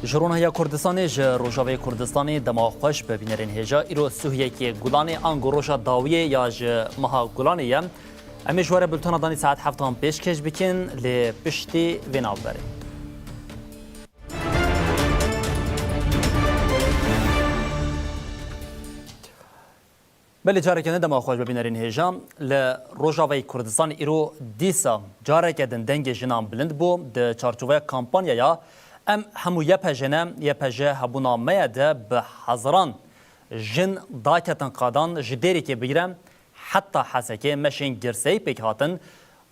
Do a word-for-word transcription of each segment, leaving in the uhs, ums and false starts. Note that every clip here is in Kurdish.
Ji Ronahiya Kurdistanê, ji Rojavayê Kurdistanê dema xweş bi bînerên hêja. Îro Suhiyekê Gulanê ango roja dawiyê ya ji meha Gulanê ye. Em ê ji we re bultena danî saet heftan pêşkêş bikin, lê piştî vê navberê. Belê, careke din dema xweş be bînerên hêja. Li Rojavayê Kurdistan îro dîsa careke din dengê jinan bilind bû. Di çarçoveya kampanyaya Em Hemû Y P J ne, Y P J hebûna me ye de bi hezaran jin daketin qadan, ji Dêrikê bigire heta Hesekê meşên girseyî pêk hatin.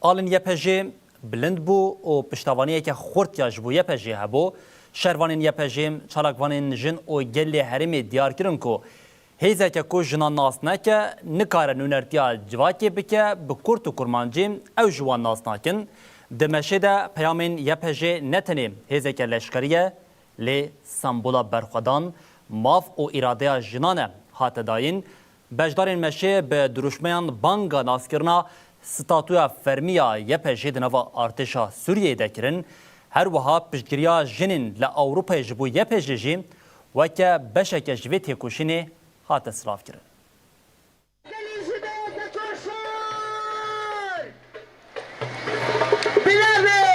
Alin Y P J bilind bû û piştevaniyeke xurt ya ji bo Y P J hebû. Şervanên Y P J, çalakvanên jin û gelê herêmê diyar kirin ku hêzeke ku jinan nas neke, nikare nûnertiya civakê bike, bi kurt û kurmancî ew ji wan nas nakin. Di meşê de peyamên Y P J ne tenê hêzeke leşkerî ye, lê sembola berxwedan, maf û îradeya jinan e hate dayîn. Beşdarên meşê bi dirûşmeyan banga naskirina statûya fermî ya Y P J di nava artêşa Sûriyeyê de kirin. Her wiha piştgiriya jinên li Ewropayê ji bo Y P J jî weke beşeke ji vê têkoşînê hate silavkirin. Gelî ji dest koşar! Bi navê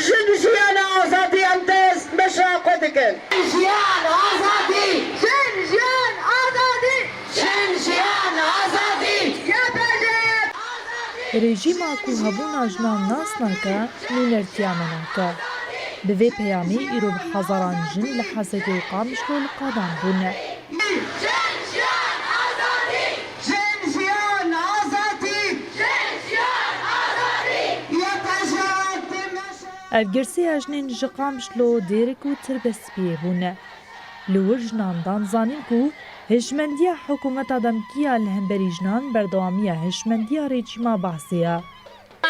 Jin Jiyan Azadî em dest meşa xwe dikin. Jiyan azadî! Jin jiyan azadî! Jin jiyan azadî! Y P J! Rejîma ku hebûna jinan nas nake, nûnertiya me nake. Bi vê peyamê îro bi hezaran jin li Hesekê û Qamişlo li qadan bûne. Jin jiyan azadî! Jin jiyan azadî! Jin jiyan azadî! Y P J tê meşe. Ev girseya jinên ji Qamişlo, Dêrik û Tirbespiyê bûne. Li wir jinan dan zanîn ku hişmendiya hikûmeta demkî ya li hemberî jinan berdewamiya hişmendiya rejîma Baasê ye.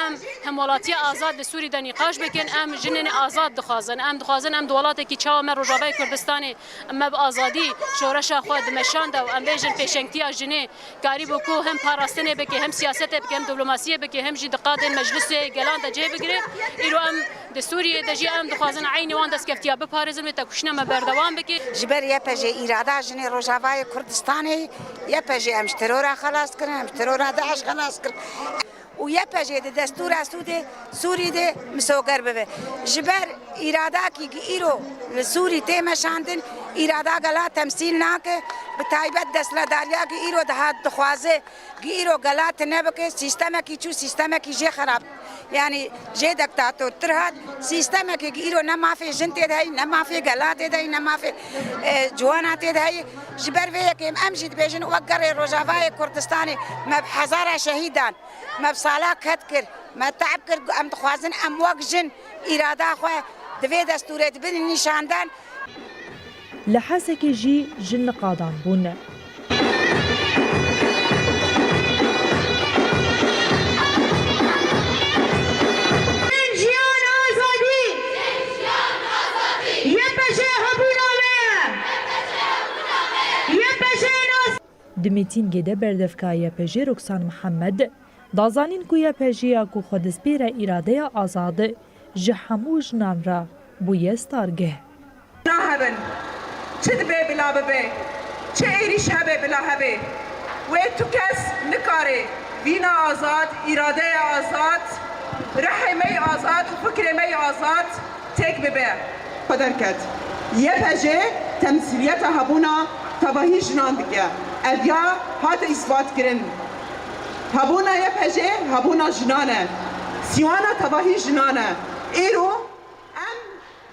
Em hemwelatiya azad li Sûrî de nîqaş bikin, em jinên azad dixwazin. Em dixwazin em di welatekî çawa me Rojavayê Kurdistanê me bi azadî şoreşa xwe dimeşande û em bêjin pêşengtiya jinê karîbû ku hem parastinê bike, hem siyasetê bike, hem diplomasiyê bike, hem jî di qadên meclisê gelan de cih bigire. Îro em di Sûriyê de jî em dixwazin eynî wan destkeftî ya biparêzin, wê têkoşîna me berdewam bike. Ji ber Y P J, îrada jinê Rojavayê Kurdistanê, Y P J em ji terora xelas kirin, em ji terora DAIŞ xelas kirin. Û Y P J di destûra Sûdê, Sûrî de misoger bibe. Ji ber îradakî gi îro li Sûrî tê meşandin, îrada gela temsîl nake, bi taybet desthilatdariya gi îro dihat dixwaze, gi îro gela tune bike, sîstemekî çû, sîstemekî jê xerab, yanî jê diktatortir hat, sîstemekî gi îro ne mafê jin tê de heyî, ne mafê gela tê de heyî, ne mafê, e, ciwana tê de heyî. Ji ber vê yekê em jî dibêjin wek gerê Rojavayê Kurdistanê me bi hezara şehîdan, me bi sala qet kir, me te'b kir, em dixwazin em wek jin îrada xwe di vê destûrê de bidin nîşandan. Li Hesekê jî jin li qadan bûn. Jiyan azadî! Y P J hebûna me ye! Y P J nas Di mîtîngê de berdevka Y P J Roksan Mihemed da zanîn ku Y P J ya ku xwe dispêre îradeya azad ji hemû jinan re bûye stargeh. Nahebin. Çi dibe bila bibe, çi êrîş hebe bila hebe. Wê tu kes nikare vîna azad, îradeya azad, rihê me yê azad û fikrê me yê azad têk bibe. Xwe derket. Y P J temsîliyeta hebûna tevahî jinan dike. Ev ya hate îsbatkirin. Hebûna Y P J hebûna jinan e. Sîwana tevahî jinan e. Îro em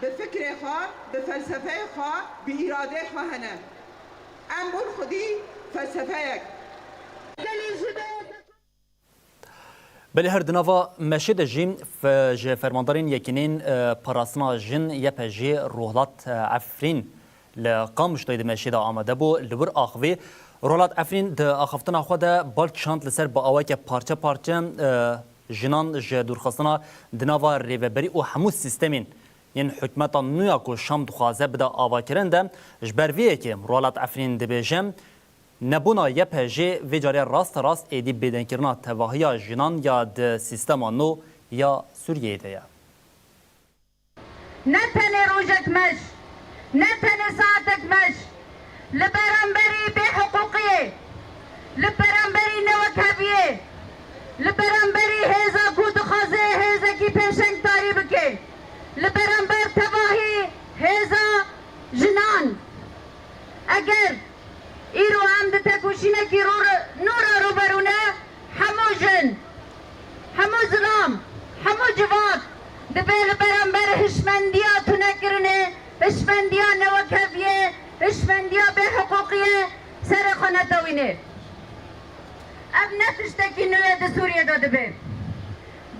bi fikrê xwe, bi felsefeyê xwe, bi îradeyê xwe hene. Em bûn xwedî felsefeyek. Belê her di nava meşê de jî fe-, ji fermandarên yekînên, e, parastina jin Y P J Rohlat, e, Efrîn li Qamişloyê di meşê de amade bû. Li wir axivî Rohlat Efrîn di axaftina xwe de bal kişand li ser bi aweke parçe parçe, e, jinan ji dûrxistina di nava rêveberî û hemû sîstemên yên hikûmeta nû ya ku Şam dixwaze bide avakirin de. Ji ber vê yekê Rohlat Efrîn dibêje, Nebûna Y P J vê carê rasterast êdî bêdengkirina tevahiya jinan ya di sîstema nû ya Sûriyeyê de ye. Ne tenê rojek meş, Ne tenê saetek meş li beramberî bêhiqûqiyê, li beramberî newekheviyê, li beramberî hêza ku dixwaze hêzekî pêşengtarî bike, li beramber tevahî hêza jinan. Eger îro em di tekoşînekî rû-, nû re rûberû ne, hemû jin, hemû zilam, hemû civak dibe li beramber hişmendiya tunekirinê, hişmendiya newekheviyê, hişmendiya bêhiqûqiyê serê xwe netewînê. Ev ne tiştekî nû ye di Sûriyê de dibe.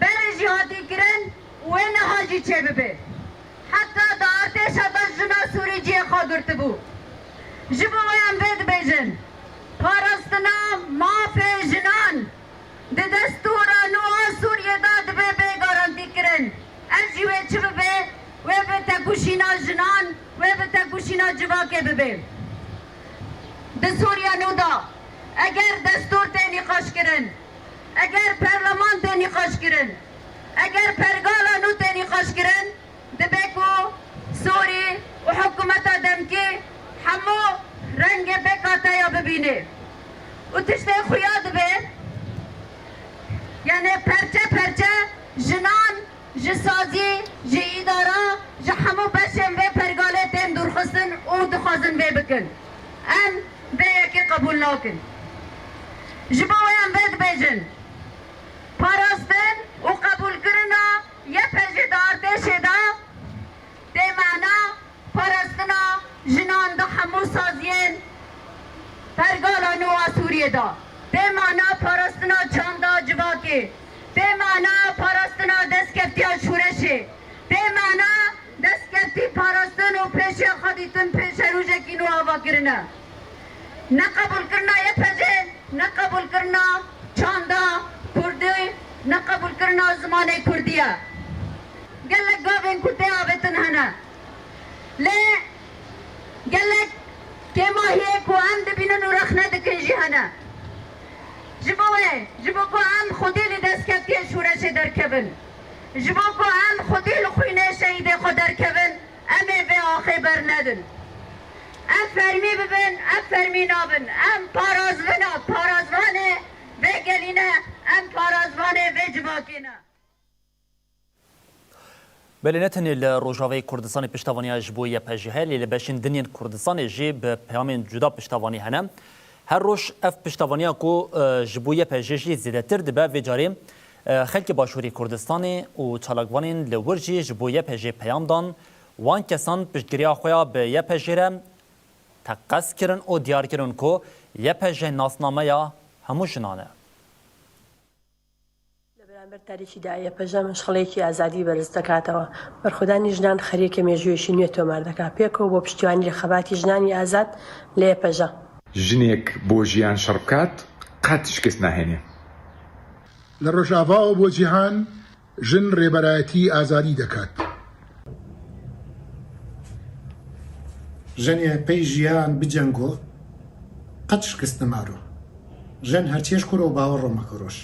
Berê jî hatî kirin û wê niha jî çêbibe. Heta di artêşa de jina Sûrî cihê xwe girtibû. Ji bo wê em vê dibêjin, parastina mafê jinan di destûra nû a Sûriyê de dibe bê garantîkirin. Ev jî wê çi bibe? Wê bi tekoşîna jinan, wê bi tekoşîna civakê bibe. Di Sûriya nû de eger destûr tê nîqaşkirin, eger perleman tê nîqaşkirin, eger pergala nû tê nîqaşkirin, dibe ku Sûrî û hikûmeta demkî hemû rengê pêkateya bibîne. Û tiştê xuya dibe, yani perçe perçe jinan ji sazî, ji îdara, ji hemû beşên vê pergalê tên dûrxistin û dixwazin vê bikin. Em vê yekê qebûl nakin. Ji bo wê em vê dibêjin. Parastin û qebûlkirina Y P G di artêşê de tê mana parastina jinan di hemû saziyên pergala nû a Sûriyê de. Tê mana parastina çanda civakê. Tê mana parastina destkeftiya şûreşê. Tê mana destkeftî parastin û pêşiya xwe dîtin pêşerojekî nû ava kirine. Neqebûlkirina Y P G, neqebûlkirina çanda kurdî, neqebûlkirina zimanê kurdî ye. Gelek gavên ku tê avêtin hene. Lê gelek kêmahiyê ku em dibînin û rexne dikin jî hene. Ji bo wê, ji bo ku em xwedî li destkeftiyê şûreşê derkevin, ji bo ku em xwedî li xwînê şehîdê xwe derkevin, em ê vê axê bernedin. Em fermî bibin, em fermî nabin. Em parazvina, parazvanê vê gelî ne, em parazvanê vê civakê ne. Belê ne tenê li Rojavayê Kurdistanê piştevaniya ji bo Y P G heye, lê li beşên din yên Kurdistanê jî bi peyamên cuda piştevanî hene. Her roj ev piştevaniya ku, e, ji bo Y P G jî zêdetir dibe, vê carê, e, xelkê Başûrê Kurdistanê û çalakvanên li wir jî ji bo Y P G peyam dan. Wan kesan piştgiriya xwe ya bi Y P G re teqez kirin û diyar kirin ku Y P G nasnameya hemû jinan e. لە بەرامبەر تاریکیدا، یەپەژە مەشخەڵەیەکی ئازادی بەرز دەکاتەوە. بەرخۆدانی ژنان خەریەکە مێژوویەکی نوێ تۆمار دەکات، پێکەوە بۆ پشتیوانی لە خەباتی ژنانی ئازاد لە یەپەژە. ژنێک بۆ ژیان شەڕ بکات، قەت شکست ناهێنێ. لە ڕۆژاڤاوە بۆ جیهان، ژن ڕێبەرایەتی ئازادی دەکات. ژنێ پێی ژیان بجەنگۆ، قەت شکست نەمارۆ. ژن هەرچێش کورۆ باوەڕۆ مەکەرۆش.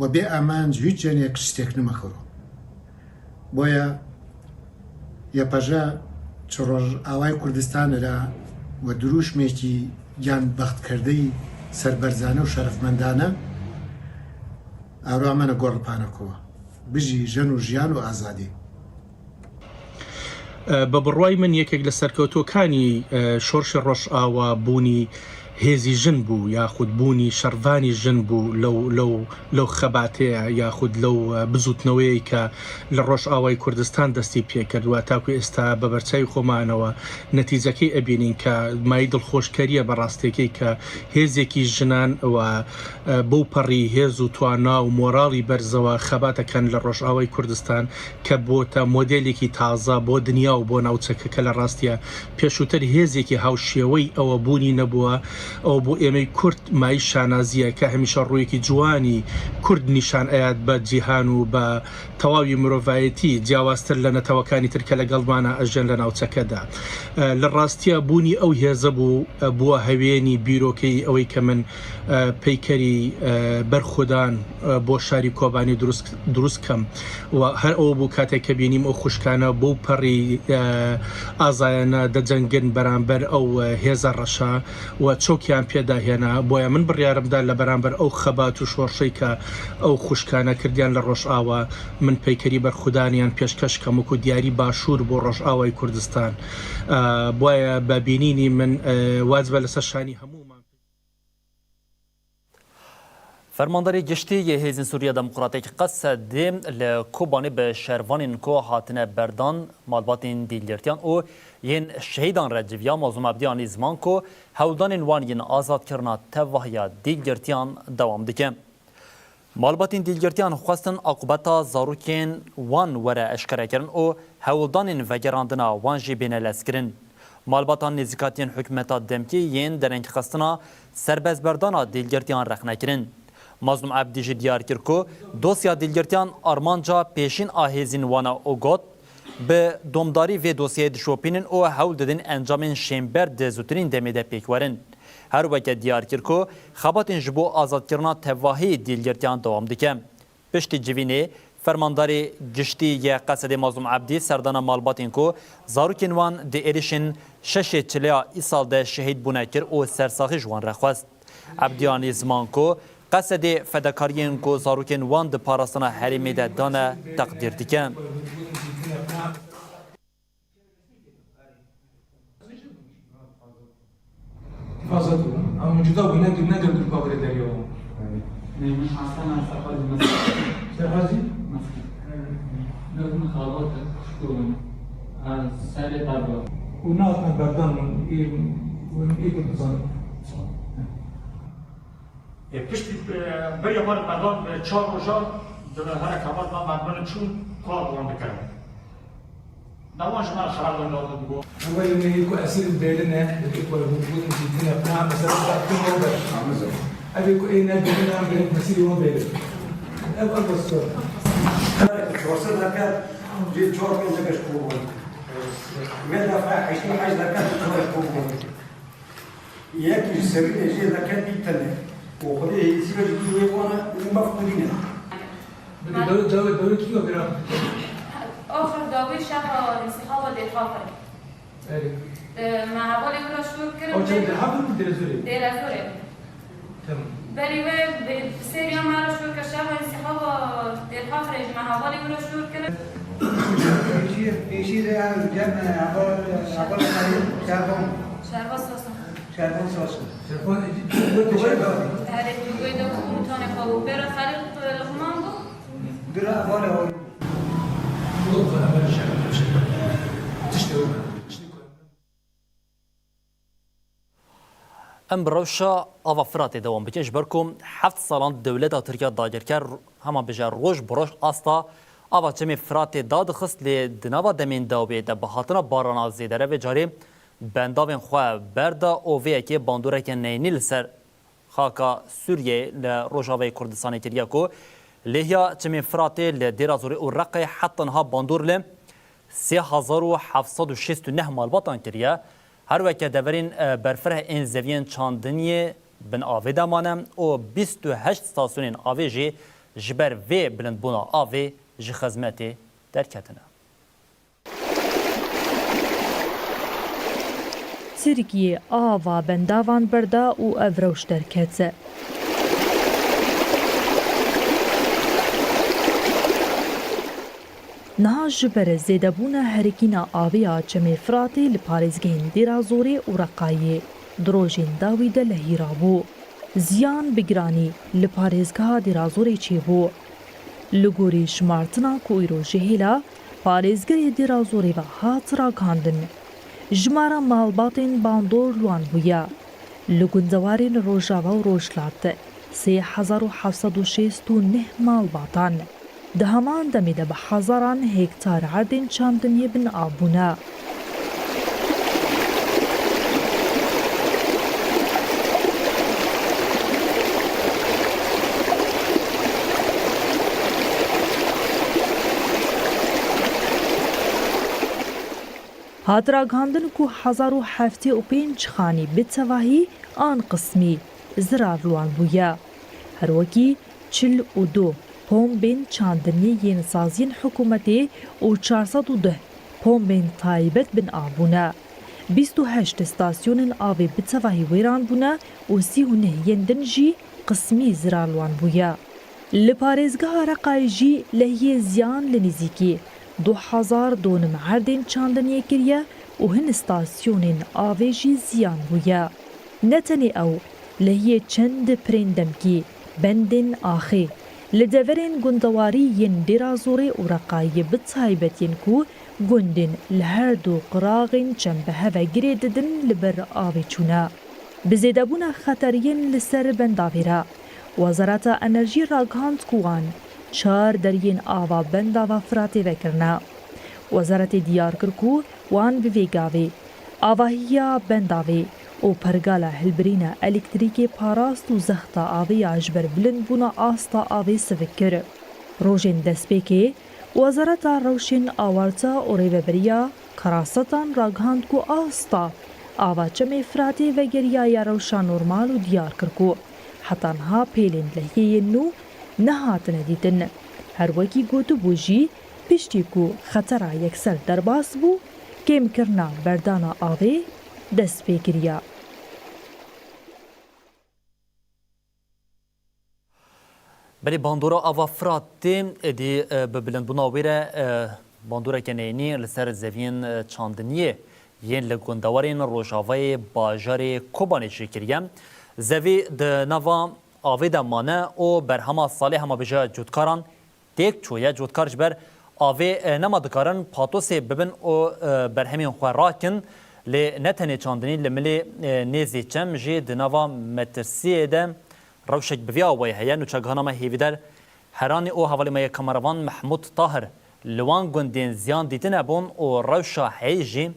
و بێ ئامانج هیچ ژنێک شتێک نمەکەرۆ. بۆیە یەپەژە چ ڕۆژ ئاوای کوردستانەرا و دروشمێکی گیان بەختکردەی سەربەرزانە و شەرەفمەندانە ئاروامەنە گۆڕپانەکەوە. بژی ژن و ژیان و ئازادی. بە بڕوای من یەکێک لە سەرکەوتووەکانی، ئە، شۆڕشی ڕۆژئاوا بوونی هێزی ژن بوو، یاخود بوونی شەڕڤانی ژن بوو لەو، لەو، لەو خەباتەیە، یاخود لەو، ئە، بزوتنەوەیە کە لە ڕۆژئاوای کوردستان دەستی پێکردووە. تاکو ئێستا بە بەرچاوی خۆمانەوە نەتیجەکەی ئەبینین کە مای دڵخۆشکەریە بە ڕاستێکەی کە هێزێکی ژنان و، ئە، بەو پەڕی هێز و توانا و مۆراڵی بەرزەوە خەباتەکەن لە ڕۆژئاوای کوردستان کە بۆتە مۆدێلێکی تازە بۆ دنیا و بۆ ناوچەکە کە لە ڕاستیە پێشووتر هێزێکی هاوشێوەی ئەوە بوونی نەبووە. ئەو بۆ ئێمەی کورد مای شانازیە کە هەمیشە ڕوویەکی جوانی کورد نیشان ئەیات بە جیهان و بە تەواوی مرۆڤایەتی، جیاوازتر لە نەتەوەکانی ترکە لەگەڵمانە ئەژێن لە ناوچەکەدا. لە ڕاستیە بوونی ئەو هێزە بوو، بووە هەوێنی بیرۆکەی ئەوەی کە من پەیکەری بەرخودان بۆ شاری کۆبانی دروست کەم و هەر ئەوە بوو کاتێک کە بینیم ئەو خوشکانە بەو پەڕی ئازایانە دەجەنگن بەرامبەر ئەو هێزە ڕەشە و چۆکیان پێدا هێنا. بۆیە من بڕیارمدا لە بەرامبەر ئەو خەبات و شۆڕشەی کە ئەو خوشکانە کردیان لە ڕۆژئاوا، من پەیکەری بەرخودانیان پێشکەش کەم وەکو دیاری باشوور بۆ ڕۆژئاوای کوردستان. بۆیە بە بینینی من واجبە لەسەر شانی هەموومان. Fermandarê Giştî yê Hêzên Sûriya Demokratîk Qesedê li Kobanê bi şervanên ku hatine berdan malbatên dîlgirtiyan û yên şehîdan re civiya. Mazlûm Ebdî anî ziman ku hewldanên wan yên azadkirina tevahiya dîlgirtiyan dewam dike. Malbatên dîlgirtiyan xwestin aqûbeta zarokên wan were eşkerekirin û hewldanên vegerandina wan jî bêne lezkirin. Malbatan nêzîkatiyên hikûmeta demkî yên derengxistina serbestberdana dîlgirtiyan rexne kirin. Mazlûm Ebdî jî diyar kir ku dosya dîlgirtiyan armanca pêşîn a hêzên wan e û got, Bi domdarî vê dosyayê dişopînin û hewl didin encamên şênber di zûtirîn demê de pêk werin. Her weke diyar kir ku xebatên ji bo azadkirina tevahî dîlgirtiyan dewam dike. Piştî civînê, Fermandarê Giştî yê Qesedê Mazlûm Ebdî serdana malbatên ku zarokên wan di êrişên şeşê çileya îsal de şehîd bûne kir û sersaxî ji wan re xwest. Ebdî anî ziman ku Qesedê fedakariyên ku zarokên wan di parastina herêmê de dane teqdîr dike. Fazla durum. Ama ucuza bu nedir, nedir durum kabul eder ya? Neymiş Hasan Serhazî mesela. Serhazî? Mesela. Ne bunu kalabalık kuşku olun. Serê tablo. Û ne hatine berdan min, ê min, ê min, ê min bizan. Piştî beriya me li berdan bi çar rojan di hereka me de me merdimên çûn kar wan dikirin. Dawan ji me re xeber wenda digo. Ew ê ku esîr bêlin e, ê ku hûn bûn dîtine, na mesela zaten o ber. Ev ê ku ê ne bêlin, em bêlin, mesîrî wan bêlin. Ev, ev bes o. Çar sed heke, jê çar pênc heke ji Kobanê. Vê defa heştê heşt heke, çar ji Kobanê. Yek ji serînê jê veke bî tenê û Xwedê hêsî ve ji bîr wê wana û mef xwedî ne. Belê dawê, dawê, dawê kî yo bira? Axir dawê şeva însîhaba Dêrxafirê. Belê. Me hevalê wira şûr kirin. Ew çend Dêrxafir bû Dêrezorê? Dêrezorê. Tamam. Berî wê bi sêriya me re şûr kir şeva însîhaba Dêrxafirê ji me hevalê wira şûr kirin. Pêşî, pêşî re em cem heval, heval Şervan. Şervan Sasan. Şervan Sasan. Şervan, Şervan. Herê tu wê de komutanê xwe bû. Pê re Xelîl Luqman bû. Bira heval heval. Em bi rewşa ava Firatê dewam bikin, ji ber ku heft salan dewleta Tirkiya dagirker hema bêje roj bi roj asta ava çemê Firatê dadixist, lê di nava demên dawiyê de bi hatina barana zêde re vê carê bendavên xwe berda û vê yekê bandoreke neyînî li ser xaka Sûriyeyê li Rojavayê Kurdistanê kiriye ku lêhiya çemê Firatê li Dêra Zorê û Reqayê heta niha bandor li sê hezar û heft sed û şêst û neh malbatan kiriye. Her weke deverên, e, berfireh ên zeviyên çandiniyê bin avê de mane û bîst û heşt stasyonên avê jî ji ber vê bilindbûna avê ji xizmetê derketine. Tirkiyê ava bendavan berda û ev rewş derket. Niha ji ber zêdebûna herikîna avê ya Çemê Firatê li parêzgehên Dêra Zorê û Reqayê di rojên dawî de lehî rabû. Ziyan bi giranî li parêzgeha Dêra Zorê çêbû. Li gorî jimartina ku îro ji hêla parêzgehê Dêra Zorê ve hat ragihandin, jimara malbatên bandor li wan bûye. Li gundewarên Rojava û Rojhilat sê hezar û heft sed û şêst û neh malbatan di heman demê de bi hezaran hektar erdên çandiniyê bin av bûne. Hat ragihandin ku hezar û heftê û pênc xanî bi tevahî an qismî zirar li wan bûye. Her wekî çil û du pombên çandiniyê yên saziyên hikûmetê û çar sed û deh pombên taybet bin av bûne. Bîst û heşt stasyonên avê bi tevahî wêran bûne û sî û neh yên din jî qismî zirar li wan bûye. Li parêzgeha Reqayê jî lehiyê ziyan li nêzîkî du hezar donim erdên çandiniyê kiriye û hin stasyonên avê jî ziyan bûye. Ne tenê ew, lehiyê çend pirên demkî, bendên axê, li deverên gundewarî yên Dêra Zorê û Reqayê bi taybet yên ku gundên li her du qiraxên çem bi hev ve girê didin li ber avê çûne. Bi zêdebûna xeteriyên li ser bendavê re, Wezareta Enerjiyê ragihand ku wan çar deriyên ava bendava Firatê vekirine. Wezaretê diyar kir ku wan bi vê gavê avahiya bendavê û pergala hilbirîna elektrîkê parast û zexta avê ya ji ber bilindbûna asta avê sivik kir. Rojên destpêkê, Wezareta Rewşên Awarte û Rêveberiya Karasetan ragihand ku asta ava Çemê Firatê vegeriyaye rewşa normal û diyar kir ku heta niha pêlên lehiyê yên nû nehatine dîtin. Her wekî gotibû jî, piştî ku xetera yekser derbas bû, kêmkirina berdana avê dest pê kiriye. Belê bandora ava Firatê êdî, e, bi bilindbûna wê re, e, bandoreke neyînî li ser zeviyên, e, çandiniyê yên li gundewarên rojavayê bajarê Kobanê jî kiriye. Zevî di nava avê de mane û berhema salê hema bêje cotkaran têk çûye. Cotkar ji ber avê, e, nema dikarin patosê bibin û, e, berhemên xwe rakin. Lê ne tenê çandinî li milê, e, nêzî çem jî di nava metirsiyê de rewşek bi vî awayî heye. Nûçegihana me hêvîdar Heranî û hevalê me yê kameravan Mehmûd Tahir li wan gundên ziyan dîtine bûn û rewşa heyî jî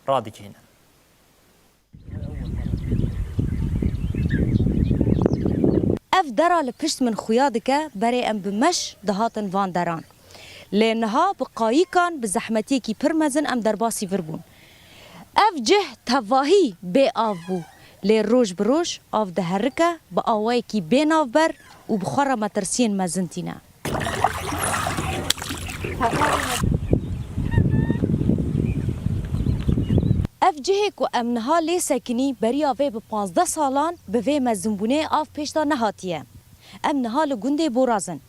radikînin. Ev dera li pişt min xuya dike, berê em bi meş dihatin van deran. Lê niha bi qayîkan, bi zehmetiyekî pir mezin em derbasî vir bûn. Ev cih tevahî bê av bû, lê roj bi roj av diherike, bi awayekî bê navber û bi xwe re metirsiyên mezin tîne. Ev cihê ku em niha lê sekinî, beriya vê bi panzdeh salan bi vê mezinbûnê av pêş de nehatiye. Em niha li gundê Boraz in.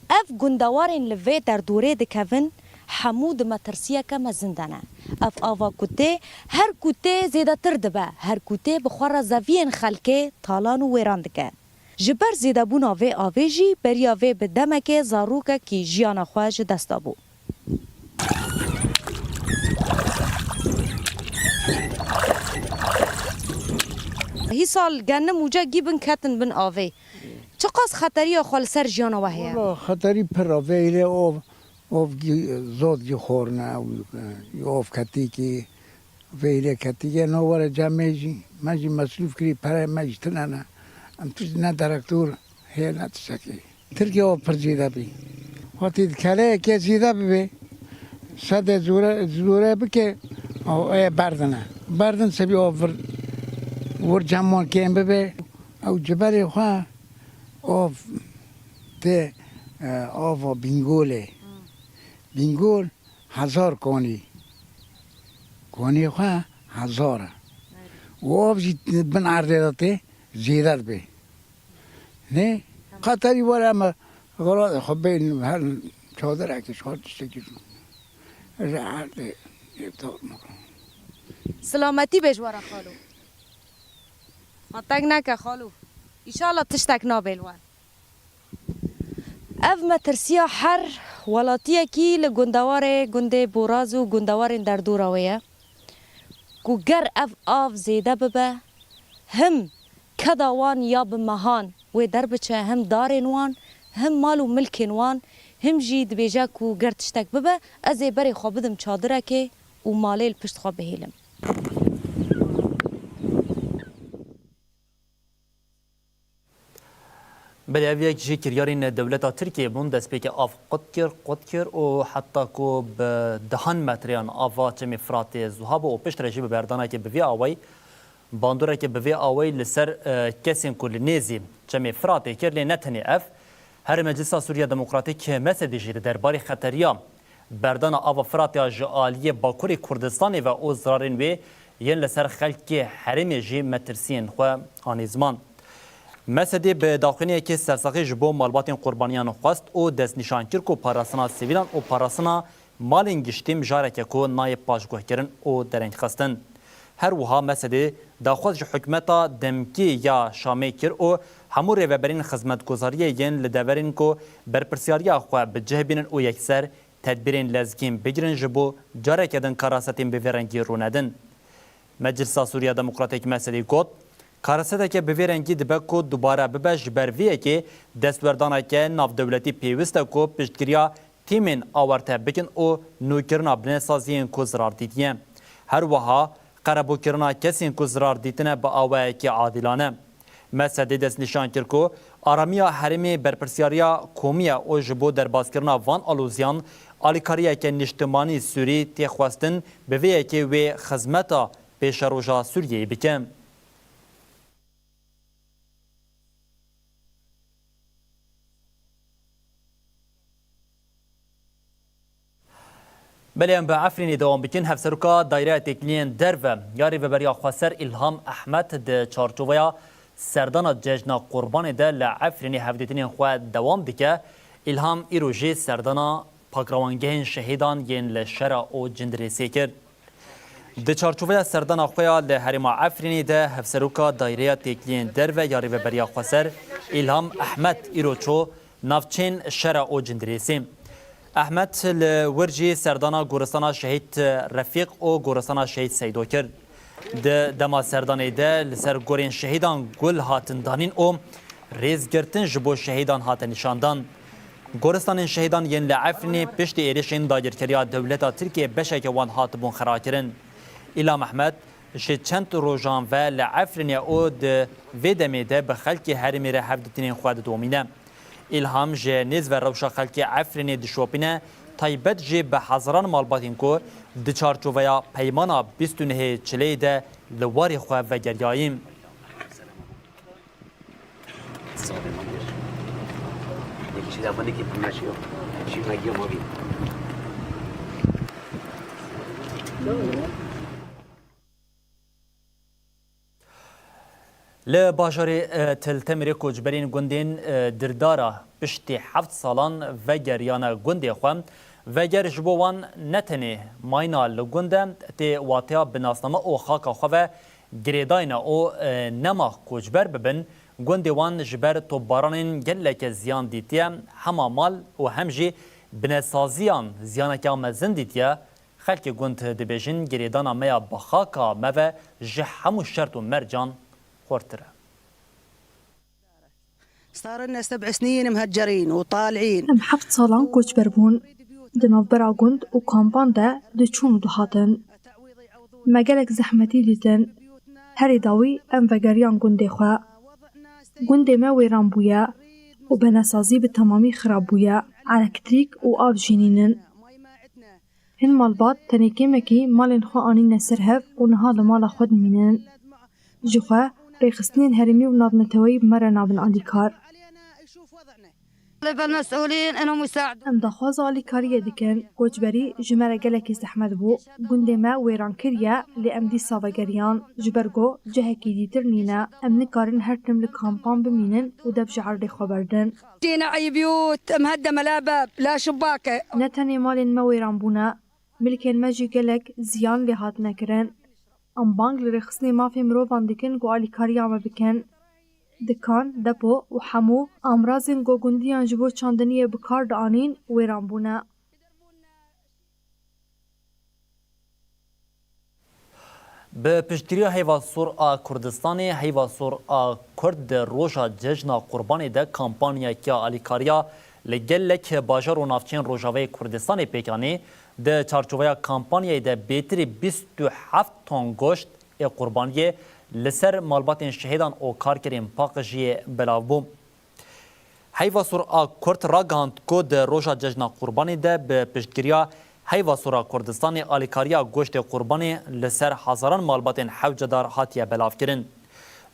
Ev gundewarên li vê derdorê dikevin, hemû di metirsiyeke mezin de ne. Ev ava ku tê, her ku tê zêdetir dibe, her ku tê bi xwe re zeviyên xelkê talan û wêran dike. Ji ber zêdebûna vê avê jî beriya vê bi demekê zarokekî jiyana xwe ji dest dabû. Hîsal genim û cegî bin ketin bin avê. Çiqas xeteriya xwe li ser jiyana we heye? Wala xeterî pir e, veyre ov, ov gî-, zod gî xorne, ew, e, ov ketîkî, veyre ketîkê, no were cem me jî, me jî mesrûf kirî, pere me jî tune ne. Em tişt ne direktor heye ne tiştekî. Tirkiye ov pir zêde bî. Wextî di keleyekê zêde bibe, sedê zore, zore bike, o, ê berdine. Berdin sebî ov vir, vir cem wan kêm bibe. Ew ji berê xwe ov tê, e, ava Bîngolê. Bîngol hezar konî. Konî xwe hezar e. Û ov jî bin erdê de tê zêde dibe. Ne? Qeterî were me xelatê xwe bên her çadirekê ji xwe tiştekî ji erdê êdar me. Silametî bê ji we re xalo. Ma teng neke xalo. Îşallah tiştek nabê li we. Ev metirsiya her welatiyekî li gundewarê gundê Boraz û gundewarên derdora wê ye ku ger ev av zêde bibe, him keda wan ya bi mehan wê derbiçe, him darên wan, him mal û milkên wan, him jî dibêje ku ger tiştek bibe, ez ê berê xwe bidim çadirekê û malê li pişt xwe bihêlim. Belê, ev yek ji kiryarên dewleta Tirkiyê bûn, destpêkê av qut kir, qut kir û heta ku bi dehan metreyan ava çemê Firatê zuha bû û piştre jî bi berdanekê bi vî awayî, bandoreke bi vî awayî li ser, e, kesên ku li nêzî çemê Firatê kir, lê ne tenê ev. Her Meclisa Sûriya Demokratîk, MSD'ê jî di derbarê xeteriya berdana ava Firatê ya ji aliyê Bakurê Kurdistanê ve û zirarên wê yên li ser xelkê herêmê jî metirsiyên xwe anî ziman. MSD'ê bi daxuyaniyekê sersaxî ji bo malbatên qurbaniyan xwest û destnîşan kir ku parastina sivîlan û parastina malên giştî mijareke ku nayê paşguhkirin û dereng xistin. Her wiha MSD'ê daxwaz ji hikûmeta demkî ya Şamê kir û hemû rêveberên xizmetguzariyê yên li deverên ku berpirsiyariya xwe bi cih bînin û yekser tedbîrên lezgîn bigirin ji bo careke din karasetên bi vê rengî rûnedin. Meclisa Sûriya Demokratîk, MSD'ê got, karaseteke bi vê rengî dibe ku dubare bibe, ji ber vê yekê destwerdaneke navdewletî pêwist e ku piştgiriya tîmên awarte bikin û nûkirina binesaziyên ku zirar dîtiye. Her wiha qerebûkirina kesên ku zirar dîtine bi awayekî adîlane. MSD'ê destnîşan kir ku aramiya herêmê berpirsiyariya komî ye û ji bo derbaskirina van aloziyan alîkariyeke niştimanî Sûrî tê xwestin, bi vê yekê wê xizmeta pêşeroja Sûriyeyê bike. Belê, em bi Efrînê dewam bikin. Hevseroka Dayreya Têkiliyên Derve ya Rêveberiya Xweser Îlham Ehmed di çarçoveya serdana Cejna Qurbanê de li Efrînê hevdîtinên xwe dewam dike. Îlham îro jî serdana Pakrawangehên Şehîdan yên li Şera û Cindirêsê kir. Di çarçoveya serdana xwe ya li herêma Efrînê de Hevseroka Dayreya Têkiliyên Derve ya Rêveberiya Xweser Îlham Ehmed îro çû navçeyên Şera û Cindirêsê. Ehmed li wir jî serdana goristana Şehîd Refîq û goristana Şehîd Seydo kir. Di dema serdanê de li ser gorên şehîdan gul hatin danîn û rêzgirtin ji bo şehîdan hate nîşandan. Goristanên şehîdan yên li Efrînê piştî êrişên dagirkeriya dewleta Tirkiyê beşeke wan hatibûn xirakirin. Îlham Ehmed ji çend rojan ve li Efrînê û di vê demê de bi xelkê herêmê re hevdîtinên xwe didomîne. Îlham ji nêz ve rewşa xelkê Efrînê dişopîne, taybet jî bi hezaran malbatên ku di çarçoveya peymana bîst û nehê Çileyê de li warê xwe vegeriyayî. Li bajarê, e, Til Temirê koçberên gundên, e, Dirdara piştî heft salan vegeriyane gundê xwe. Veger ji bo wan ne tenê mayna li gund e, tê wateya bi nasname û xaka xwe ve girêdayî ne û, e, nema koçber bibin. Gundê wan ji ber topbaranên geleke ziyan dîtiye, hema mal û hem jî binesaziyan ziyaneke mezin dîtiye. Xelkê gund dibêjin, girêdana me ya bi xaka me ve ji hemû şert û mercan xurtir e. صار لنا سبع سنين مهجرين وطالعين. Em heft salan koçber bûn. Di navbera gund û kampan de diçûn û dihatin. Me gelek zehmetî dîtin. Herî dawî em vegeriyan gundê xwe. Gundê me wêran bûye û benesazî bi temamî xirab bûye. Elektrîk û av jî nînin. Hin malbat tenê kêmekî malên xwe anîne ser hev û niha li mala xwe dimînin. Jixwe rêxistinên herêmî û navneteweyî bi me re nabin alîkar. طلب المسؤولين إنهم يساعدون. Em daxwaza alîkariyê dikin. Koçberî ji me re gelekî zehmet bû. Gundê me wêran kiriye, lê em dîsa vegeriyan. Ji ber ku cihekî dîtir nîne, em nikarin her tim li kampan bimînin û dev ji erdê xwe berdin. جينا أي بيوت مهدمة، لا باب، لا شباك. Ne tenê malên me wêran bûne, milkên me jî gelek ziyan lê hatine kirin. Em bang li rêxistinê mafê mirovan dikin ku alîkariya me bikin. Dikan, depo û hemû amrazên ku gundiyan ji bo çandiniyê bi kar dianîn wêran bûne. Bi piştgiriya Heyva Sor a Kurdistanê, Heyva Sor a Kurd di roja Cejna Qurbanê de kampanyayeke alîkariya li gelek bajar û navçeyên Rojavayê Kurdistanê pêk anî. Di çarçoveya kampanyayê de bêtirî bîst û heft ton goşt ê qurbaniyê li ser malbatên şehîdan û karkerên paqijiyê belav bû. Heyva Sor a Kurd ragihand ku di roja Cejna Qurbanê de bi piştgiriya Heyva Sor a Kurdistanê alîkariya goştê qurbanê li ser hezaran malbatên hewcedar hatiye belavkirin.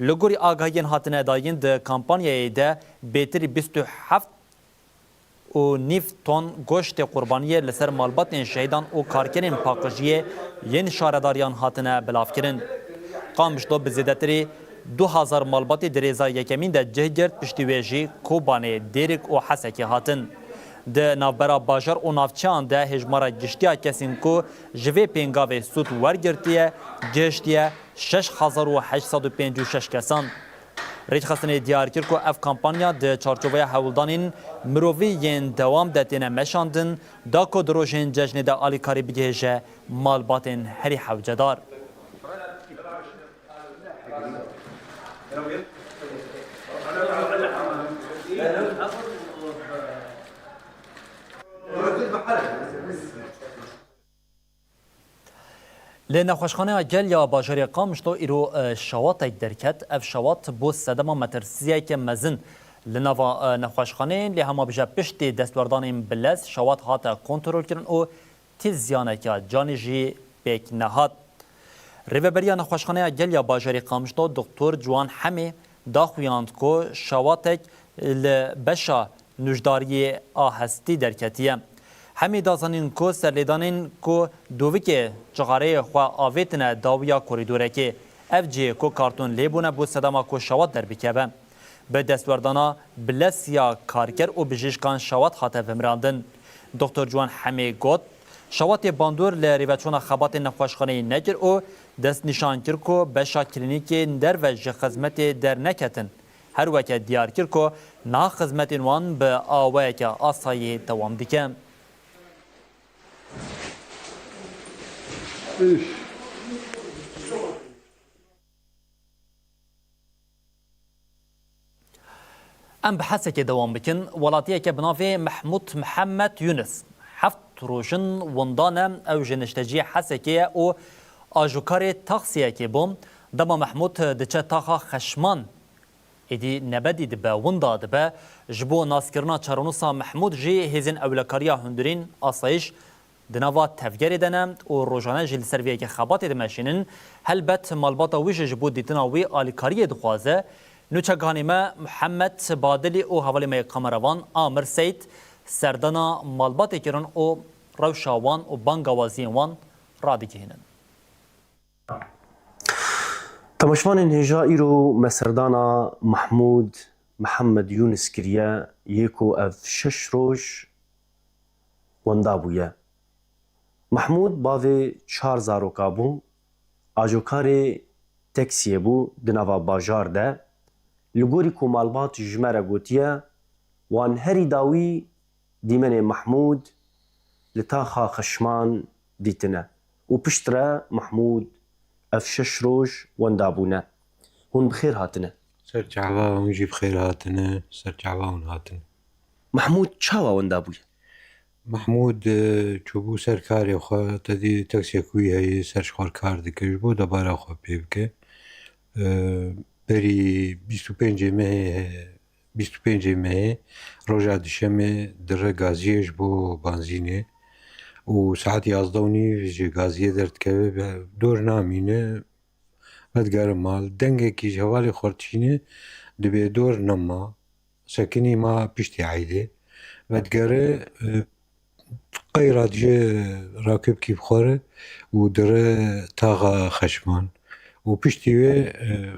Li gorî agahiyên hatine dayîn, di kampanyayê de bêtirî bîst û heft û nîv ton goştê qurbaniyê li ser malbatên şehîdan û karkerên paqijiyê yên şaredariyan hatine belavkirin. Qamişlo bi zêdetirî du hezar malbatê di rêza yekemîn de cih girt, piştî wê jî Kobanê, Dêrik û Hesekê hatin. Di navbera bajar û navçeyan de hêjmara giştî ya kesên ku ji vê pêngavê sûd wergirtiye, gihiştiye şeş hezar û heşt sed û pêncî û şeş kesan. Rêkxistinê diyar kir ku ev kampanya di çarçoveya hewldanên mirovî yên dewam de têne meşandin, da ku di rojên cejnê de alîkarî bigihêje malbatên herî hewcedar. Li Nexweşxaneya Gel ya bajarê Qamişlo îro, e, şewatek derket. Ev şewat bû sedema metirsiyeke mezin li nava, e, nexweşxaneyê, lê hema bije piştê destwerdanên bi lez şewat hate kontrolkirin û ti ziyaneke canê jî pêk nehat. Rêveberiya Nexweşxaneya Gel ya bajarê Qamişlo Doktor Ciwan Hemê daxuyand ku şewatek li beşa nûjdariyê a hestî derketiye. Hemî da zanîn ku serlêdanên ku dovikê cixareyê xwe avêtine dawiya korîdorekê, ev cihê ku karton lê bûne bû sedema ku şewat derbikeve. Bi destwerdana bilesiya karker û bijîşkan şewat hate vemirandin. Doktor Ciwan Hemê got, şewatê bandor li rêveçûna xebatê nexweşxaneyê nekir û destnîşan kir ku beşa klînîkên derve ji xizmetê derneketin. Her weke diyar kir ku niha xizmetên wan bi awayeke asayî dewam dike. Em bi Hesekê dewam bikin. Welatiyeke bi navê Mehmûd Mihemed Yunus heft roj in winda ne. Ew ji nişteciyê Hesekê ye û ajokarê taksiyekê bû. Dema Mehmûd diçe taxa Xeşman, êdî nebedî dibe, winda dibe. Ji bo naskirina çarenûsa Mehmûd jî hêzên ewlekariya hundirîn, asayîş, di nava tevgerê de ne û rojane jî li ser vê yekê xebatê dimeşînin. Helbet malbata wî jî ji bo dîtina wî alîkariyê dixwaze. Nûçegihanê me Mihemed Badilî û hevalê me yê kameravan Amir Seyd serdana malbatê kirin û rewşa wan û bangawaziyên wan radigihînin. Temaşevanên hêja, îro me serdana Mehmûd Mihemed Yûnis kiriye, yê ku ev şeş roj wenda bûye. Mehmûd bavê çar zaroka bû, ajokarê teksiyê bû di nava bajar de. Li gorî ku malbat ji me re gotiye, wan herî dawî dîmenê Mehmûd li taxa Xeşman dîtine û piştre Mehmûd ev şeş roj wenda bûne. Hûn bi xêr hatine. Ser çava hûn jî bi xêr hatine, ser çava hûn hatine. Mehmûd çawa wenda bûye? Mehmûd, e, çûbû ser karê xwe, te dî teksiyek wî heye, ser ji xwe kar dike, ji bo debara xwe pê bike. E, berî bîst û pêncê mehê, bîst û pêncê mehê, roja dişemê dire gaziyê ji bo banzînê û saet yazdeh û nîv ji gaziyê derdikeve, be-, dor namîne, vedigere mal. Dengekî ji hevalê xwe re dişîne, dibê dor nema, sekinî ma piştî eydê. Vedigere, e, qeyra dije rakê bikî bi xwe re û dire taxa Xeşman û piştî wê, e,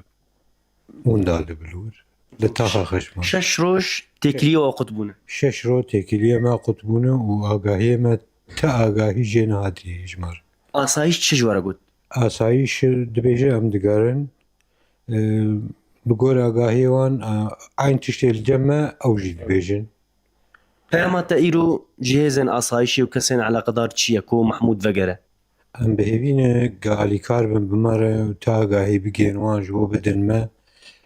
winda dibe li wir, li taxa Xeşman. Şeş roj têkiliyê we qut bûne? Şeş roj têkiliyê me qut bûne û agahiyê me ti agahî jê nehatî ji me re. Asayîş çi ji we re got? Asayîş dibêje em digerin. E, bi gor agahiyê wan, e, eyn tiştê li cem me ew jî dibêjin. Peyama te îro ji hêzên asayîşê û kesên eleqedar çi ye ku Mehmûd vegere? Em bi hêvî ne ku alîkar bin bi me re û ti agahî bigihên wan ji bo bidin me.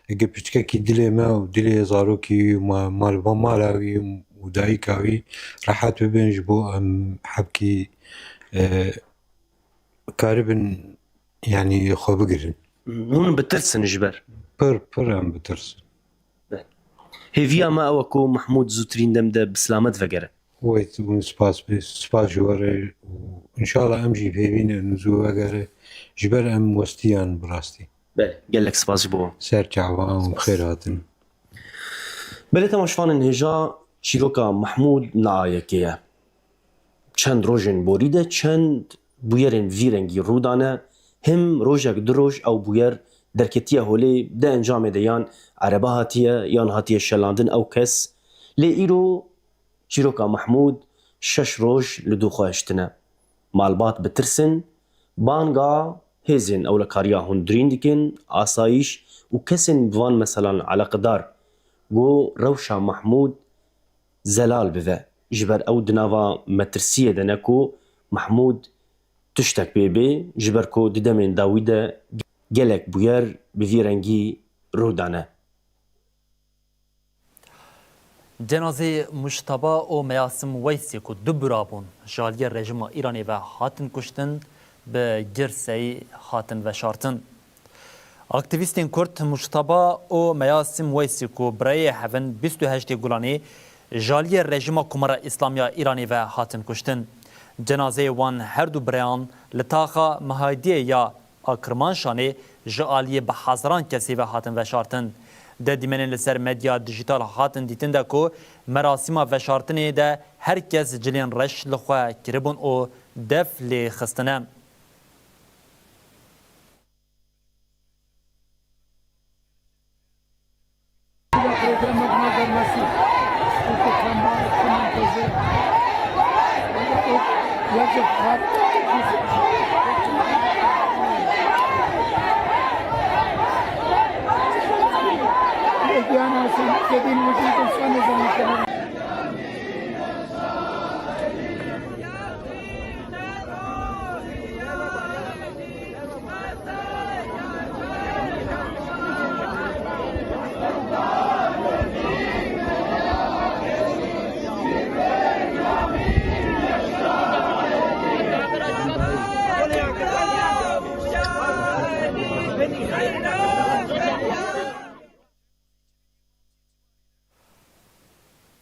Eke piçkekî dilê me û dilê zarokî wî û ma-, mal, mala wî û dayika wî rehet bibin ji bo em hebkî, e, karibin, yanî xwe bigirin. Hûn bitirsin ji ber? Pir, pir em bitirsin. Be. Hêviya me ew e ku Mehmûd zûtirîn dem de bi silamet vegere. Wê hûn spas bê, spas ji we re û înşallah em jî pêvî ne û zû vegere. Ji ber em westiyan bi rastî. Belê, gelek spas ji bo. Ser çavan û bi xêr hatin. Belê temaşevanên hêja, çîroka Mehmûd ne a yekê ye. Çend rojên borî de çend bûyerên vî rengî rû dane, him rojek du roj ew bûyer derketiye holê, di encamê de yan erebe hatiye, yan hatiye şelandin ew kes. Lê îro çîroka Mehmûd şeş roj li dû xwe hiştine. Malbat bi tirs in, banga hêzên ewlekariya hundirîn dikin, asayîş û kesên bi van meselan eleqedar ku rewşa Mehmûd zelal bive. Ji ber ew di nava metirsiyê de ne ku Mehmûd tiştek pê bê, ji ber ku di demên dawî de gelek bûyer bi vî rengî rû dane. Cenazeyê Mujteba û Meyasim Weysî ku du bira bûn, ji aliyê rejîma Îranê ve hatin kuştin, bi girseyî hatin veşartin. Aktîvîstên Kurd Mujteba û Meyasim Weysî ku birayê hev in bîst û heştê Gulanê ji aliyê rejîma Komara Îslamiya Îranê ve hatin kuştin. Cenazeyê wan her du birayan li taxa Mihaydiyê ya a Kirmanşanê ji aliyê bi hezaran kesê ve hatin veşartin. Di dîmenên li ser medya dijîtal hatin dîtin de ku merasîma veşartinê de her kes cilên reş li xwe kiribûn û def lê xistine.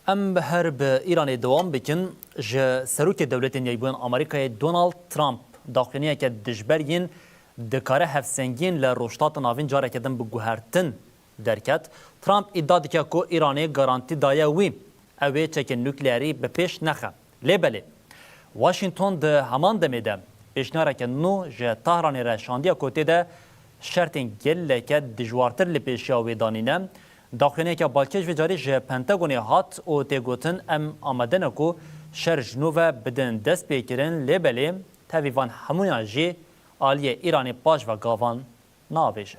Em her bi Îranê dewam bikin. Ji Serokê Dewletên Yekbûyên Amerîkayê Donald Trump daxuyaniyeke dijber yên dikare hevsengiyên li Rojhilata Navîn careke din bi guhertin derket. Trump îdia dike ku Îranê garantî daye wî, ew ê çekên nukleerî bi pêş nexe. Lê belê, Washington di heman demê de pêşniyareke nû ji Tahranê re şandiye ku tê de şertên geleke dijwartir li pêşiya wê danîne. Daxuyaniyeke balkêş vê carî ji Pentagonê hat û tê gotin, em amade ne ku şer ji nû ve bidin destpêkirin, lê belê tevî van hemûyan jî aliyê Îranê paş ve gavan navêje.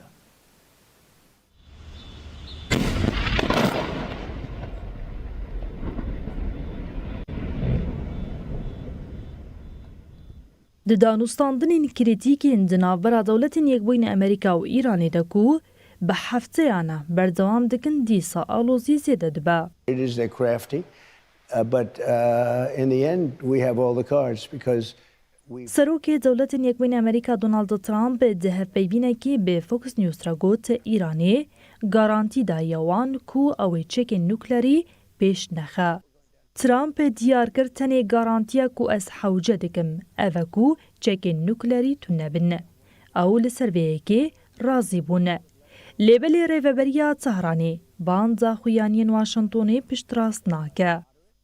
Di danûstandinên krîtîkên di navbera Dewletên Yekbûyî Amerîka û Îranê de ku bi hefteyana berdewam dikin, dîsa alozî zêde dibe. It is, they're crafty, uh, but, uh, in the end, we have all the cards because we Serokê Dewletên Yekbûyî Amerîka Donald Trump di hevpeyvînekî bi Fox News re got, Îranê garantî daye wan ku ew ê çekên nuklerî pêş nexe. Trump diyar kir, tenê garantiya ku ez hewce dikim, ev e ku çekên nuklerî tune bin. Ew li ser vê yekê razî bûn. Lê belê rêveberiya Tehranê ban daxuyaniyên Washingtonê piştrast nake.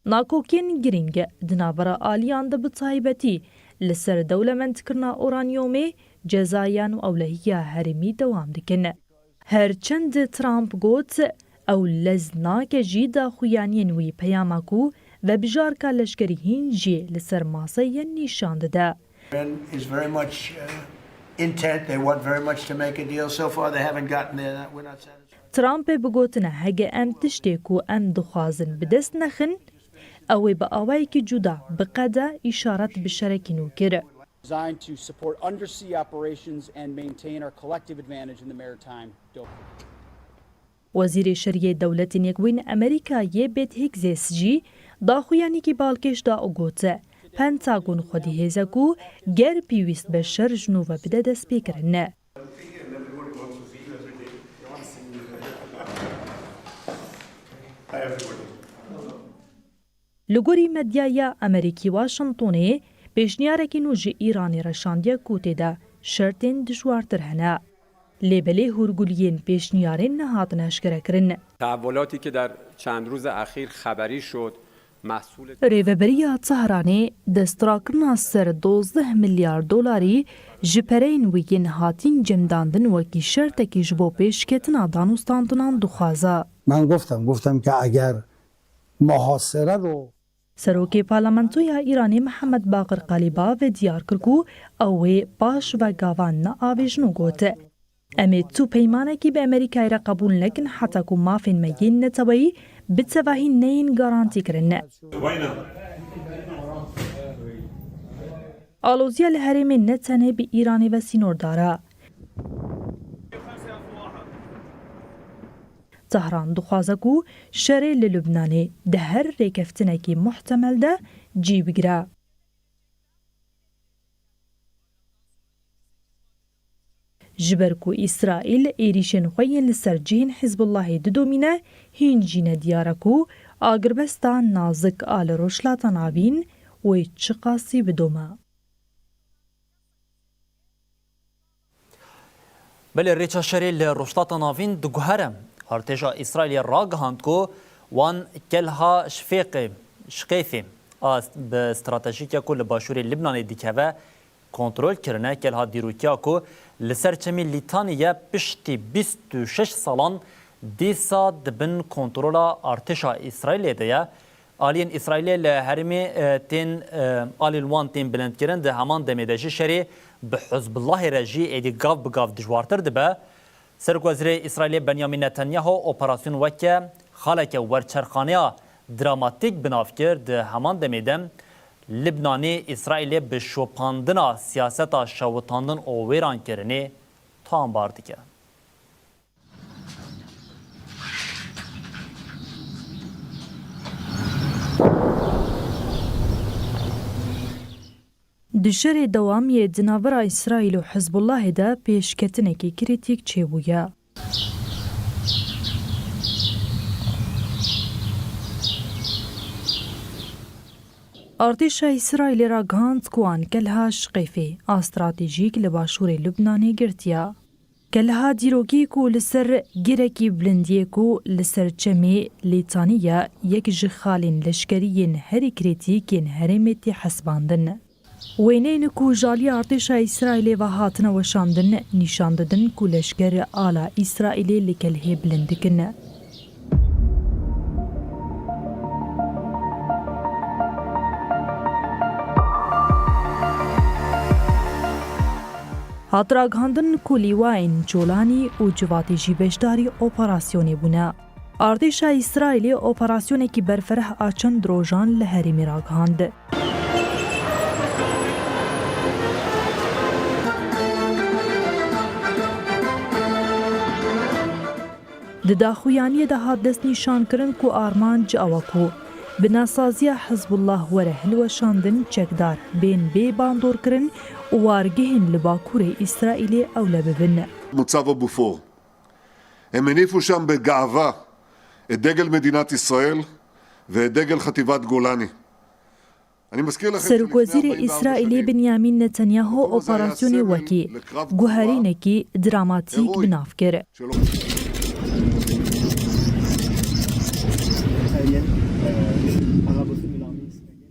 Nakokên girîng di navbera aliyan de bi taybetî li ser dewlemendkirina uranyomê, cezayan û ewlehiya herêmî dewam dikin. Her çend Trump got, ew lez nake jî daxuyaniyên wî peyama ku vebijarka leşkerî hîn jî li ser maseyê ye nîşan dide. Iran is very much, uh, intent. They want very much to make a deal. So far, they haven't gotten there. We're not satisfied. Trump bi gotine, hege em tiştê ku em dixwazin bi dest nexin, ew ê bi awayekî cuda biqede, îşaret bi şerekî nû kir. Designed to support undersea operations and maintain our collective advantage in the maritime domain. Wezîrê Şeriyê Dewletên Yekbûyîn Amerîkayê Pete Hegseth jî daxuyanîkî balkêş da û got, Pentagon xwedî hêz e ku ger pêwîst be şer ji nû ve bide destpêkirin. Li gorî medyaya Amerîkî, Washingtonê pêşniyarekî nû ji Îranê re şandiye ku tê de şertên dijwartir hene. Lê belê hûrguliyên pêşniyarê nehatine eşkerekirin. تحولاتی که در چند روز اخیر خبری شد، محصول Rêveberiya Tehranê destrakirina ser dozdeh milyar dolarî ji pereyên wî yên hatîn cemdandin wekî şertekî ji bo pêşketina danûstandinan dixwaze. من گفتم، گفتم که اگر محاصره رو Serokê Parlamentoya Îranê Mihemed Baqir Qalîbaf diyar kir ku ew ê paş ve gavan neavêjin û got, Em ê tu peymanekî bi Amerîkayê re qebûl nekin heta ku mafên me yên neteweyî bi tevahî neyên garantîkirin. Aloziya li herêmê ne tenê bi Îranê ve sînordar e. Tehran dixwaze ku şerê li Lubnanê di her rêkeftinekî muhtemel de cî bigire. Ji ber ku Îsraîl êrîşên xwe yên li ser cihên Hizbullahê didomîne, hîn jî ne diyar e ku agirbesta nazik a li Rojhilata Navîn wê çiqasî bidome. Belê rêça şerê li Rojhilata Navîn diguhere. Artêşa Îsraîlê ragihand ku wan kelha Şfêqê, Şqêfê a bi stratejîk ya ku li başûrê Libnanê dikeve kontrol kirine. Kelha dîrokiya ku li ser çemî Lîtanî ye, piştî bîst û şeş salan dîsa di bin kontrola artêşa Îsraîlê de ye. Aliyên Îsraîlê li herêmê, e, tên, e, alî li wan tên bilindkirin, di heman demê de jî şerê bi Hizbullahê re jî êdî gav bi gav dijwartir dibe. Serokwezîrê Îsraîlê Benyamin Netanyahu operasyon weke xaleke werçerxaneya dramatîk bi nav kir, di heman demê de Libnanê Îsraîlê bi şopandina siyaseta şewitandin û wêrankirinê tomarbar dike. Di şerê dewamiyê di navbera Îsraîl û Hizbullahê de pêşketinekî krîtîk çêbûye. Artêşa Îsraîlê ragihand ku wan kelha Şqêfê a stratejîk li başûrê Lubnanê girtiye. Kelha dîrokî ku li ser girekî bilindiyê ku li ser çemê Lîtanî ye, yek ji xalên leşkerî yên herî krîtîk yên herêmê tê hesibandin. Wêneyên ku ji alî artêşa Îsraîlê ve hatine weşandin, nîşan didin ku leşker ala Îsraîlê li kelhê bilind dikin. Hat ragihandin ku lîwayên Colanî û civatê jî beşdarî operasyonê bûne. Artêşa Îsraîlê operasyonekî berfireh a çend rojan li herêmê ragihand. Di daxuyaniyê de hat destnîşankirin ku armanc ew e ku binasaziya Hizbullah were hilweşandin, çekdar bên bê bandorkirin û wargehên li bakurê Îsraîlê ewle bibin. מוצב בופור. הם הניפו שם בגאווה את דגל מדינת ישראל ואת דגל חטיבת גולני. Serokwezîrê Îsraîlê Binyamin Netanyahu operasyonê wekî guherînekî dramatîk bi nav kir.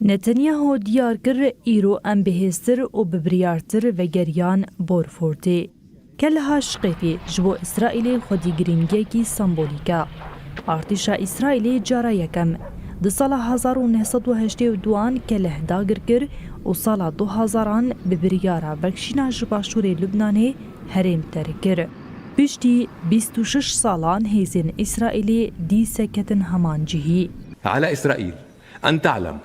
Netanyahu diyar kir, îro em bihêztir û bi biryartir vegeriyan Borfortê. Kelha Şqêfê ji bo Îsraîlê xwedî girîngiyekî sembolîk e. Artêşa Îsraîlê cara yekem di sala hezar û neh sed û heştê û duan keleh dagir kir û sala du hezaran bi biryara vekşîna ji başûrê Lubnanê herêm terk kir. Piştî bîst û şeş salan hêzên Îsraîlê dîse ketin heman cihî. على إسرائيل أن تعلم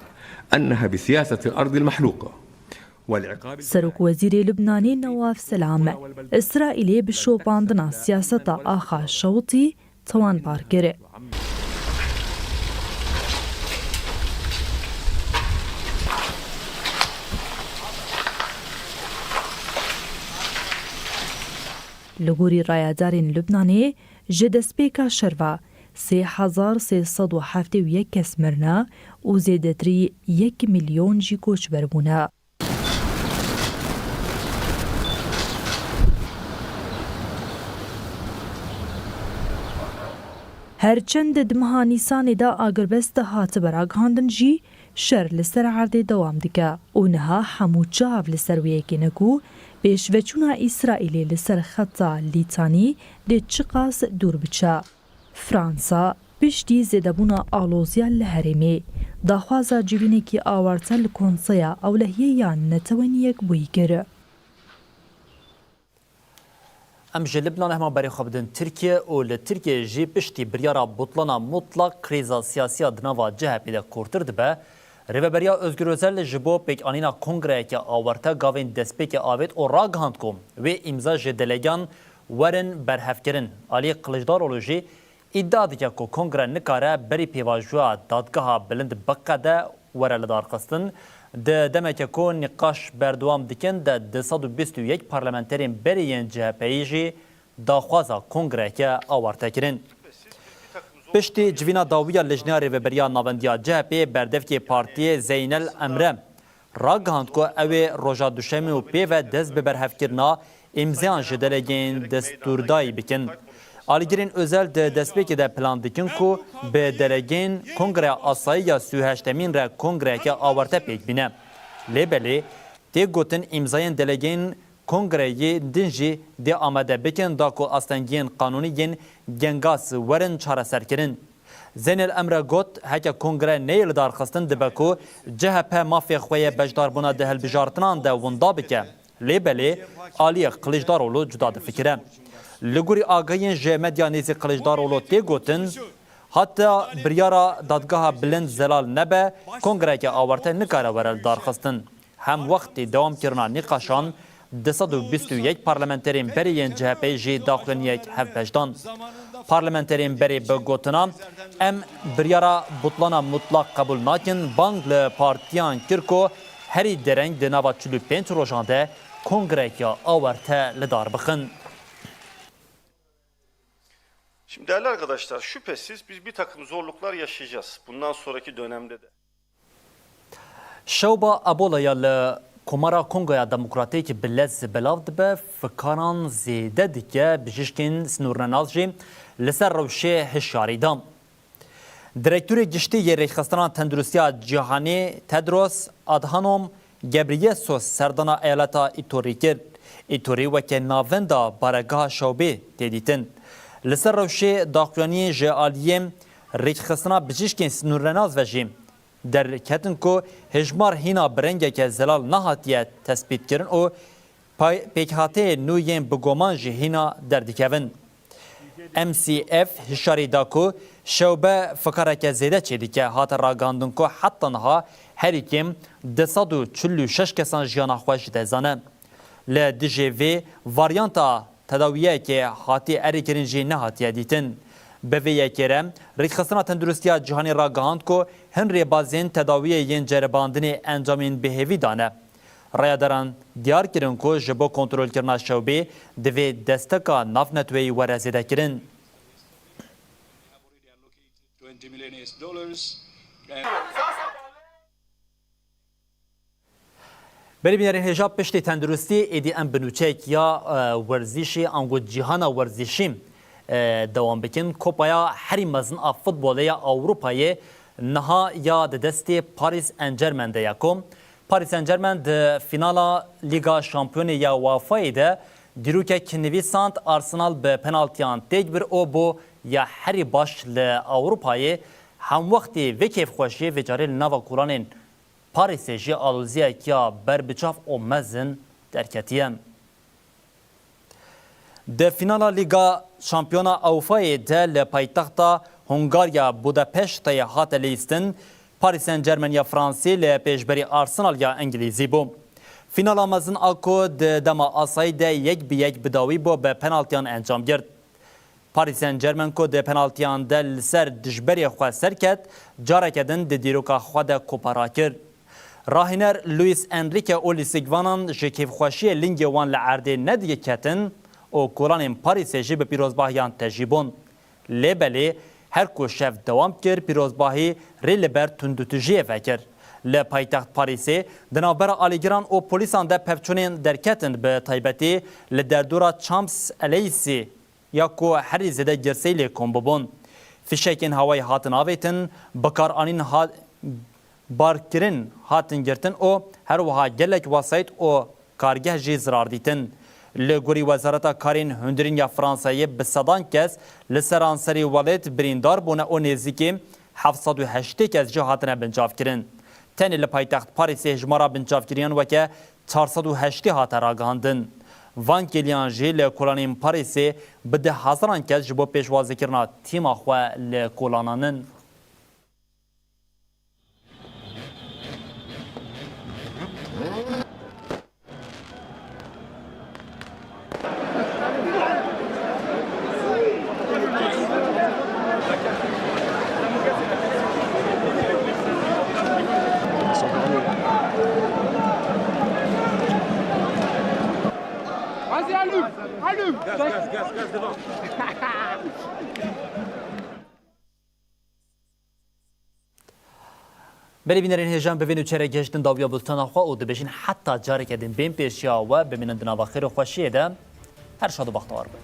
أنها بسياسة الأرض المحروقة. Serokwezîrê Lubnanê Newaf Selam, Îsraîlê bi şopandina siyaseta axa şewitî tawanbar kir. Li gorî rayedarên Lubnanê, ji destpêka şer ve Sê hezar sê sed û heftê û yek kes mirine û zêdetirî yek milyon jî koçber bûne. Her çend di meha Nîsanê de agirbest hatibe ragihandin jî, şer li ser erdê dewam dike û niha hemû çav li ser wê yekê ne ku pêşveçûna Îsraîlê li ser xeta Lîtanî dê çiqas dûr biçe. Fransa piştî zêdebûna aloziya li herêmê, daxwaza civînekî awarte li Konseya Ewlehiyê ya Netewên Yekbûyî kir. Em ji Libnanê hema berê xwe bidin Tirkiye û li Tirkiyeyê jî piştî biryara butlana mutlaq krîza siyasiya di nava C H P de kûrtir dibe. Rêveberiya Ozgur Ozel ji bo pêkanîna kongreyeke awarte gavên destpêkê avêt û ragihand ku wê îmza ji delegan werin berhevkirin. Alî Kiliçdaroglu jî îdia dike ku kongre nikare berî pêvajoya dadgeha bilind biqede were lidarxistin. Di demeke ku nîqaş berdewam dikin de du sed û bîst û yek parlamenterên berê yên C H P'yê jî daxwaza kongreyeke awarte kirin. Piştî civîna dawî ya Lijneya Rêveberiya Navendiya C H P'ê berdevkê partiyê Zeynel Emre ragihand ku ew ê roja Duşemê û pê ve dest bi berhevkirina îmzeyan ji delegên destûrdayî bikin. Alîgirên Ozel di destpêkê de plan dikin ku bi delegên Kongreya Asayî ya sî û heştemîn re kongreyeke awarte pêk bîne. Lê belê tê gotin îmzayên delegên kongreyê din jî dê amade bikin da ku astengiyên qanûnî yên gengas werin çareserkirin. Zeynel Emre got, heke kongre neyê lidarxistin dibe ku C H P mafê xwe yê beşdarbûna di hilbijartinan de winda bike. Lê belê aliyê Kiliçdaroglu cuda difikire. Li gorî agahiyên ji medya nêzîk Kiliçdaroglu tê gotin, heta biryara dadgeha bilind zelal nebe, kongreyeke awarte nikare were lidarxistin. Hem wextê dewamkirina nîqaşan du sed û bîst û yek parlamenterên berê yên C H P'ê jî daxuyaniyek hevbeş dan. Parlamenterên berê bi gotina, "Em biryara butlana mutlaq qebûl nakin", bang li partiyan kir ku herî dereng di nava çil û pênc rojan de kongreyeke awarte li dar bixin. Şimdi değerli arkadaşlar, şüphesiz biz bir takım zorluklar yaşayacağız. Bundan sonraki dönemde de. Şewba Ebola ya li Komara Kongoya Demokratîk bi lez belav dibe, fikaran zêde dike, bijîşkên sinûrnenas jî li ser rewşê hişyarî da. Direktorê Giştî yê Rêxistina Tenduristiya Cîhanî Tedros Adhanom Ghebreyesus serdana eyaleta Îtorî kir. Îtorî weke navenda baregeha Şewbê tê dîtin. Li ser rewşê daxuyaniyên ji aliyê Rêkxistina Bijîşkên Sinûrnenas ve jî derketin ku hejmar hîna bi rengeke zelal nehatiye tespîtkirin û pay-, pêkhateyên nû yên bi goman jî hîna derdikevin. M C F hişyarî da ku şewbe fikareke zêde çêdike. Hate ragihandin ku heta niha herî kêm du sed û çil û şeş kesan jiyana xwe ji dest dane. Li dijî vê varyanta tedawiyekê hatî erêkirin jî nehatiye dîtin. Bi vê yekê re, Rêkxistina Tenduristiya Cîhanî ragihand ku hin rêbazên tedawiyê yên ceribandinê encamên bihêvî dane. Rayedaran diyar kirin ku ji bo kontrolkirina şewbê divê desteka navneteweyî were zêdekirin. Berî bînerên hêja, piştî tenduristî êdî em bi nûçeyek ya, e, werzîşî, ango cîhana werzîşî, e, dewam bikin. Kopaya herî mezin a futbolê ya Ewropayê niha ya di destê Paris Saint-Germain de ye ku Paris Saint-Germain di fînala Lîga Şampiyonê ya UEFA'yê de dîrokek nivîsand, Arsenal bi penaltiyan têk bir û bû ya herî baş li Ewropayê. Hemwextî vê kêfxweşiyê vê carê li nava kolanên Parîsê jî aloziyek ya berbiçav û mezin derketiye. Di fînala Lîga Şampiyona Ewfayê de li paytexta Hungarya Budapeştê hate lîstin, Paris Saint-Germain ya Fransî li pêşberî Arsenal ya Îngilîzî bû. Fînala mezin a ku di dema asayî de yek bi yek bi dawî bû, bi penaltiyan encam girt. Paris Saint-Germain ku di penaltiyan de li ser dijberê xwe serket, careke din di dîroka xwe de kupa rakir. Rahîner Luis Enrique û lîstikvanan ji kêfxweşiyê lingê wan li erdê nediketin û kolanên Parîsê jî bi pîrozbahiyan tejî bûn. Lê belê Her ku şev dewam kir, pîrozbahî rê li ber tundûtijiyê vekir. Li paytext Parîsê di navbera alîgiran û polîsan de pevçûnên derketin, bi taybetî li derdora Champs-Élysées ya ku herî zêde girseyî lê kom bibûn. Fîşekên hawayî hatin avêtin, bikaranîn ha-, barkirin hatin girtin û her wiha gelek wesayît û kargeh jî zirar dîtin. Li gorî Wezareta Karên Hundirîn ya Fransayê, bi sedan kes li seranserî welêt birîndar bûne û nêzîkî heft sed û heştê kes jî hatine bincavkirin. Tenê li paytext Parîsê hejmara bincavkiriyan weke çar sed û heştê hate ragihandin. Van kêliyan jî li kolanên Parîsê bi deh hezaran kes ji bo pêşwazîkirina tîma xwe li kolanan in. Vas-y, allume, allume. Gaz, gaz, gaz, gaz, devant. Belê bînerên hêja, bi vê nûçe re gehiştin dawiya bultena xwe û dibêjin heta careke din bên pêşiya we, bimînin di nava xêr û xweşiyê de. Her şad û bextewar bin.